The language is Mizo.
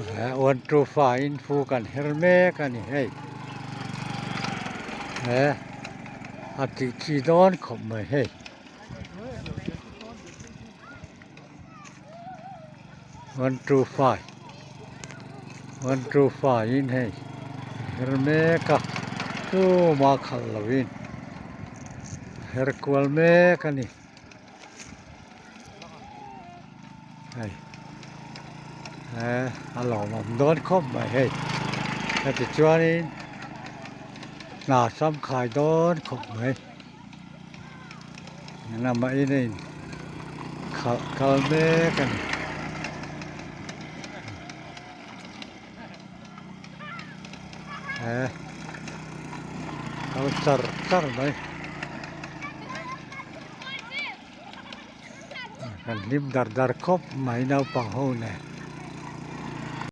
He one two five in fu kan her mek a ni hei he a tih chi dawn khawp mai hei. One two five one two five in hei her mek a tumah khalh lovin her kual mek a ni. Hei eh a lawmawm dawn khawp mai hei heti chuanin hna sam khai dawn khawp mai lamah in a in khalh kal mek a ni. Eh kal char char mai. Kan hlim dar dar khawp mai naupang ho nen.